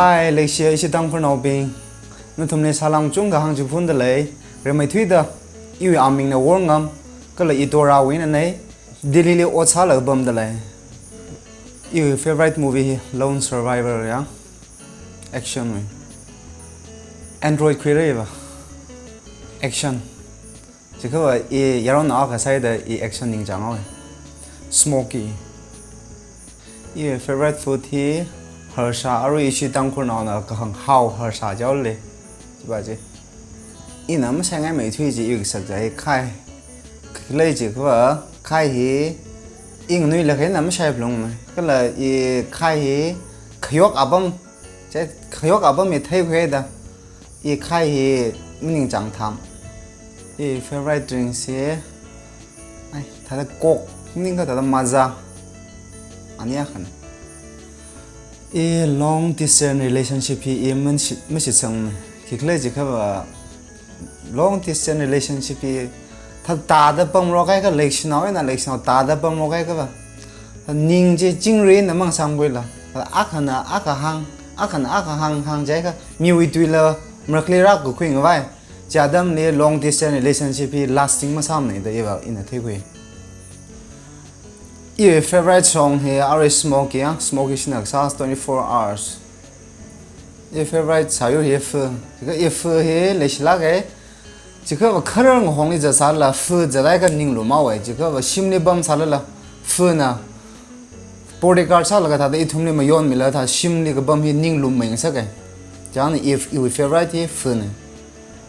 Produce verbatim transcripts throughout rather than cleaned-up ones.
Hi, leishiya ishi Tangkhulnaobing. Nathumli salam chungkha hāngchiphunda lei. Rimeithuida, iwui amingna Worngam, kala i Torawuina nei. Delhili ot sālaga pamda lei. Iwui favorite movie hi Lone Survivor ya. Action wui. Android khuira iva. Action. Chiakha i yaron akha sāhaida i action ningchāng haowa. Smoky. I favorite food hi harsha, arui ishi Tangkhulnaona kahāng hao harsha jihaole. Chiva chi. Ina masāngai meithui chi i kasakza hi khai. Khalei chiakha khai hi i nganuilakha ina masāphalungmei. Kala i khai hi khayok apam, chi khayok apam hi theikhuida. I khai hi maningchāng tham. I favorite drinks hi, ai, thāda Coke, maningakha thāda Maaza. Ani akhan. I long distance relationship hi i manshi-, mashitsangmei. Khikhalei chiakhava long distance relationship hi thāda tāda pamrok haikha, leishinao eina leishinao tāda pamrok haikhava, ning chi chingri eina mangasāngkhuila. Akhana akha hāng, akhana akha hāng, hāng jiakha miwui tuila maraklāk kakhui ngavai. Chi atamli long distance relationship hi lasting masāmana da iva ina theikhui. I favorite song hi arui Smoky ya, Smoky Sinaksa, Twenty-four Hours. I favorite sāyur hi Phu. Chiakha i Phu hi leishilāka. Chiakhava kharar ngahongli zatsālala Phu zathai kha ninglum haowa. Chiakhava shimli pamsālala Phuna bodyguard sālaga thāda ithumli mayonmila thāda shimli kapam hi ninglummei ngasaka. Chieina i, iwui favorite hi Phuna.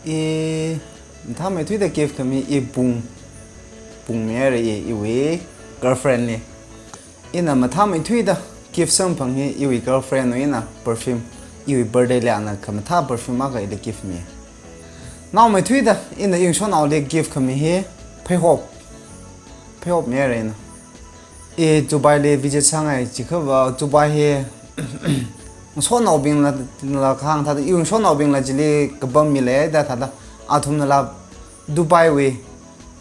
I mathāmeithuida gift khami i pung, pung mihaira i, iwui girlfriend li. Ina mathāmeithuida gift samphang hi iwui girlfriend wui eina perfume, iwui birthday li ana khamathā perfume akha ili gift mi. Naomeithuida ina iwui ngasotnaoli gift khami hi pheihop, pheihop mihaira ina. I Dubai li visit sāngai, chiakhava Dubai hi ngasotnaobingla, la kahāng thāda, iwui ngasotnaobingla chili kapam mi leida thāda, athumnala Dubai wui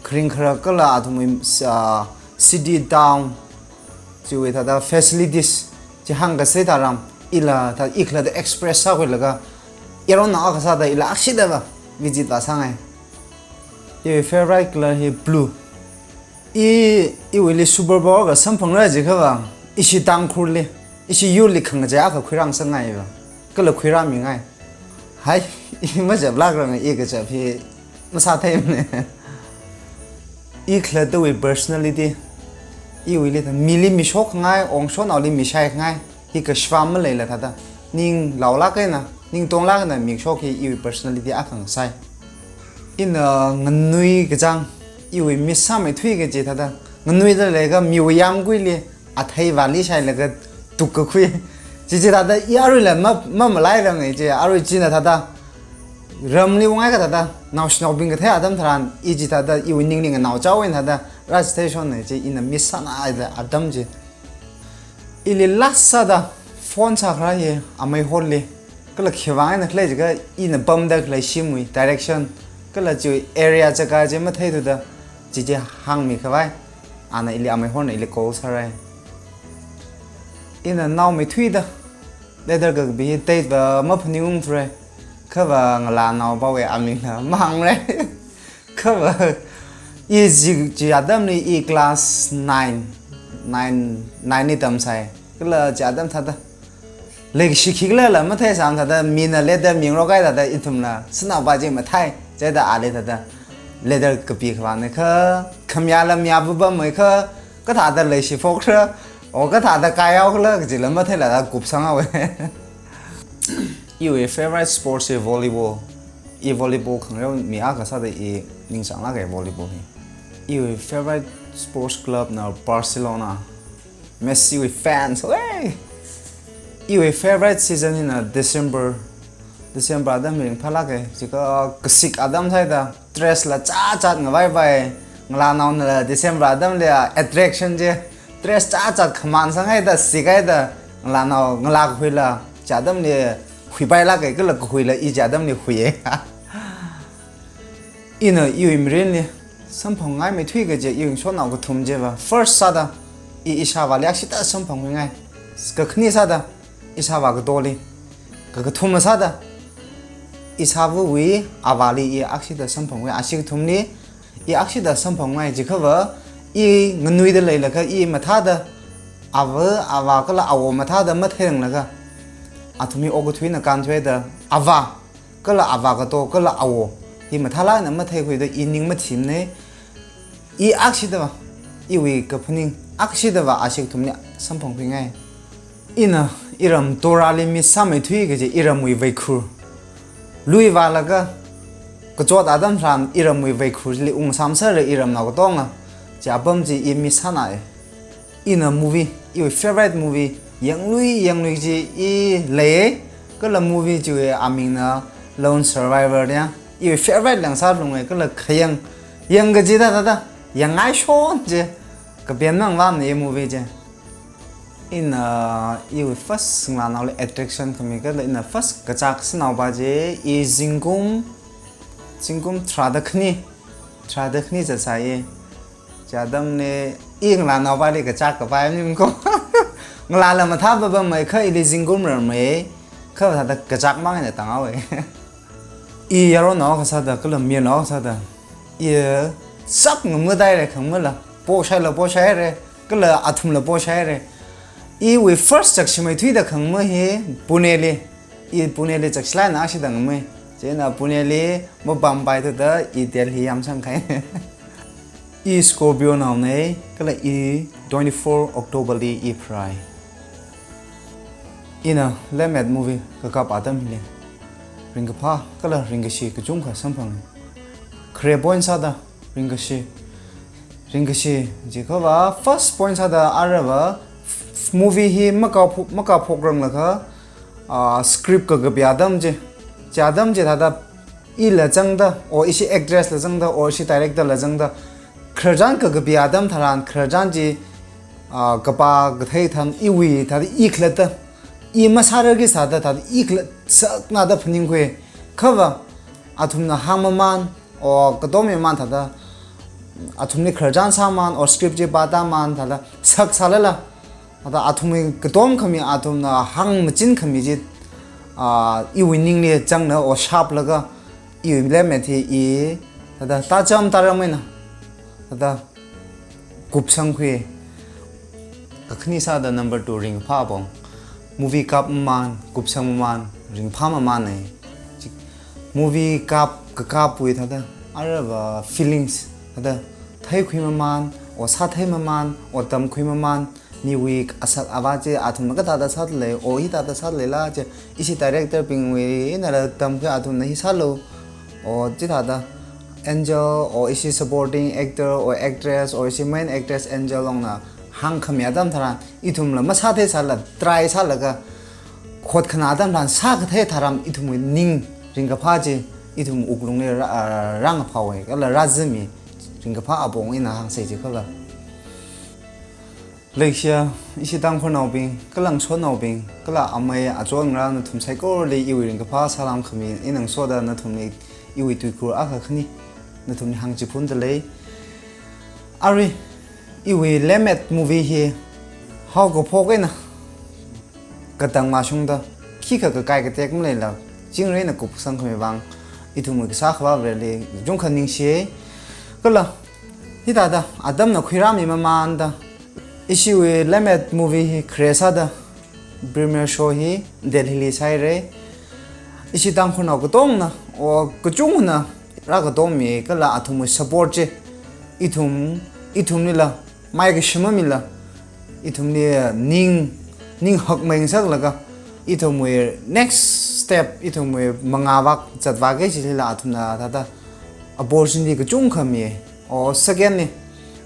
kharing kharak kala athumwui, ah, city town chiwui thāda facilities chi hāngkasā tharan, ila thāda ikhalatta express sākhuilaga, yaron akha sāda ila akshida va visit vāsāngai. I favorite color hi blue. I, iwuili superpower akha samphangra chiakhava, ishi Tangkhulli, ishi yurli khangachei akha khuirāngasakngaiva. Kala khuirāmingai. Hai, i machaplākranga, i kachap hi masātheimana. I khalattawui personality, iwuili thāda mili mishokngai, ong ngasotnaoli mishaingai, hi kashwa maleila thāda, ning laolāk eina, ning tonglāk eina mikashok hi iwui personality akha ngasai. Ina nganui kachāng, iwui miss sāmeithui kaji thāda, nganuida leikha miwui yāmguili, athei vāli shailaga tuk kakhui. Chi chi thāda i aruila ma, mamalairanga chi, arui china thāda ramli unghaikha thāda, naoshinaobing kathei atam tharan, i chi thāda, iwui ningli nganaochaowui eina thāda, rāchitheishonna chi, ina miss sānāhaida atam chi. Ili last sāda phone sākharā hi ameihonli. Kala khiwui vang eina khalei chiakha ina pamda khalei shimwui direction, kala chiwui area jaka chi matheithuda, chi chi hāngmikhavai. Ana ili ameihonna ili call sārai. Ina naomeithuida letter kakapi hi date va maphaningungthura. Khava ngalānaopawui amingla mahāngra. Khava, i chi, chi atamli i class nine, nine, nine li tamsai. Kala chi atam thāda, leikashi khikhala matheisang thāda, mina letter mingarokhai thāda, ithumla, sanaopa chi mathei, chieina ali thāda, letter kapi khavāna kha, khamayāla mayā papamei kha, kathāda leishiphokra, o kathāda kaihaokhala, kajila matheila thāda kupsanghaowa. Iwui favorite sports hi volleyball. I volleyball khangareo mi akha sāda i ningchānglāka volleyball hi. Iwui favorite sports club na Barcelona. Messi wui fans, hey! Iwui favorite season hina December. December atam hi ringphālāka, chiakha kasik atam sāhaida, dress la chāchat ngavaivai, ngalānaonala December atamli attraction chi, dress chāchat khamān sanghaida, sikhaida, ngalānao, ngalā kahuila, chi atamli huipailāka, kala kahuila i chi atamli huiya. Ina iwui mirinli samphangngai meithui kaji iwui ngasotnao kathum chiva. First sāda, i ishāvāli akshida samphangkhuingai. Kakhane sāda, ishāvā katoli. Kakathuma sāda, ishāvawui avāli i akshida samphangwui, ashi kathumli i akshida samphangngai jikhava, i nganuida leilakha i mathāda, ava, avā kala awo mathāda matheiranglaga, athum hi okathuina kānthuida, avā kala avā kato kala awo hi mathālāk eina matheikhuida i ning mathimana. I akshidava, iwui kaphaning akshidava ashi kathumli samphangkhuingai. Ina iram Torahli miss sāmeithui kaji iramwui veikhur. Lui vālaga kachot atam tharan iramwui veikhurli ungsāmsera iramnao katonga. Chi apam chi i miss sānai. Ina movie, iwui favorite movie, yanglui yanglui chi i lei, kala movie chiwui amingna Lone Survivor ya. Iwui favorite lang sālungai kala khayang, yang kaji da da da, yangngai shon chi, kapian mang vam ni movie chi. Ina iwui first ngalānaoli attraction khami kala ina first kachak sānaopa chi, i zingkum, zingkum tharāda khani, tharāda khani zatsai. Chi atamli i ngalānaopali kachak kapai nim ko. Ngalāla mathā papamei kha ili zingkum rarmei, kha thāda kachak mang eina tānghaowe. I yaronnao akha sāda, kala mayarnao akha sāda, i sap ngamudai re khangmala, poshaila poshaire, kala athumla poshaire. Iwui first chakshimei thuida khangma hi Puneli, i Puneli chakshilai eina ashida ngamui. Chieina Puneli mapampai thuda i Delhi yamsangkhai. I Scorpio naonei, kala i twenty-four October li i pharai. Ina Lemmet movie kakap atam hili ringkaphā kala ringkashi kachungkha samphang. Khare point sāda ringkashi. Ringkashi jikhava first point sāda arava, f-, movie hi makapho-, makaphokranglakha, ah, script kakapi atam chi. Chi atam chi thāda ila zangda, or ishi actress la zangda, or ishi director la zangda, khararchan kakapi atam tharan khararchan chi, ah, kapā kathei tham iwui thāda i khalatta, i masārarki sāda thāda i khalat sakna da phaningkhui. Khava athumna hāngmaman, or katom maman thāda, athumli khararchan sāman, or script chi pātāman thāda, sak sālala, thāda athumwui katom khami athumna hāngmachin khami chi, ah, iwui ningli zangna or shaplaga, iwui Lemmet hi i, thāda, tācham tāram eina, thāda, kupsangkhui. Kakhani sāda number two ringphā apong. Movie kap maman, kupsang maman, ringphā maman e. Chi movie kap, kakapwui thāda, arava feelings, thāda, theikhui maman, or sāthei maman, or tamkhui maman, miwui asak avā chi athumna kathāda sāda lei, or hithāda sāda leila chi, ishi director bingwui einala tamkhui athumna hi sālu, or chithāda Angel, or ishi supporting actor or actress, or ishi main actress Angel longna hāngkhami atam tharan, ithumla masāthei sāla, try sālaga, khotkhana atam tharan sākathei tharan ithumwui ning ringkaphā chi, ithum wuklungli ra-, ah, rāngaphaowe, kala rāzimi ringkaphā apong ina hāngsei jikhala. Leishiya, ishi Tangkhulnaobing, kala ngasotnaobing, kala amei achon ngarā nathum saikorali iwui ringkaphā salam khami, ina ngasoda nathumli iwui tuikhur akha khani, nathumli hāngchiphunda lei. Arui, iwui Lemmet movie hi, haokaphok eina, katang mashungda, khikha kakai katek maleila, chingri eina kupsang khami vang, ithumwui kasā khavā Vareli, kachungkha ningshiye. Kala, hithāda, atamna khuirāmi mamanda, ishiwui Lemmet movie hi khare sāda, premiere show hi Delhi li sāhaire. Ishi Tangkhulnao katongna, or kachungana, rākatommi kala athumwui support chi, ithum, ithumlila, maikashi mamila, ithumli ning, ning hakmei ngasaklaga, ithumwui next step, ithumwui mangā vak zatvāki kajilila athumna thāda opportunity kachungkha mi. Or secondly,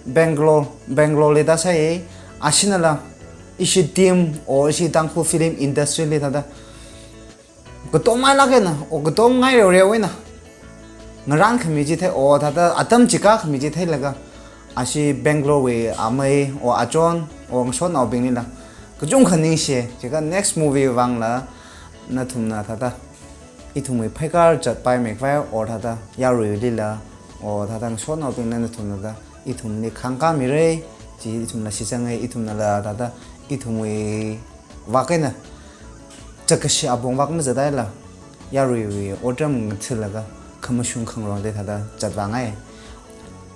Bangalore, Bangalore li tāsai, ashinala, ishi team, or ishi Tangkhul film industry li thāda katom mailāk eina, or katom ngai reoreo eina, ngarān khami chi thei, or thāda atam chika khami chi theilaga, ashi Bangalore wui amei, or achon, or ngasotnaobinglila, kachungkha ningshi, chika next movie vangla, nathumna thāda, ithumwui pheikar zatpai mekvai, or thāda, yaruilila, or thāda ngasotnaobingna nathumna thāda, ithumli khangkāmire, chi ithumla shitsanga, ithumnala thāda, ithumwui vak eina chakashi apong vak mazataila, yaruiwui otram ngathalaga khamashung khangarong de thāda zatvāngai.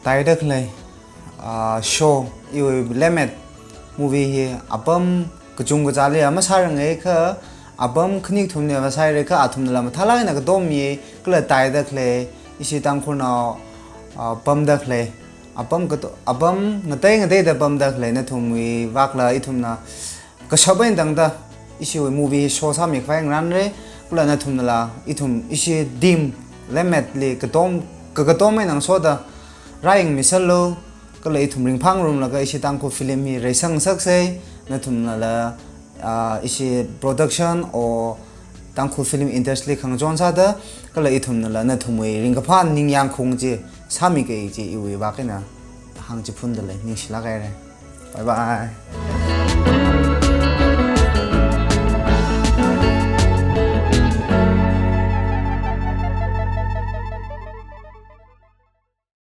Taida khalei, ah, show, iwui Lemmet movie hi apam kachungkha chāli masārangai kha, apam khani kathumli masārai kha athumnala mathālāk eina katom mi, kala taida khalei ishi Tangkhulnao, ah, pamda khalei, apam kato-, apam ngatei ngateida pamda khalei nathumwui vakla ithumna kashap eina tangda ishiwui movie show sāmi khavai ngarānrai, kala nathumnala ithum ishi team Lemmetli katom, ka-, katom eina ngasoda rāyangmiserlu, kala ithum ringphāngarumlaga ishi Tangkhul film hi reisang saksai, nathumnala, ah, ishi production or Tangkhul film industry khangachon sāda, kala ithumnala nathumwui ringkaphā ningyāng khaung chi sāmikei chi iwui vak eina hāngchiphundalei, ningshilāk haira. Bye bye.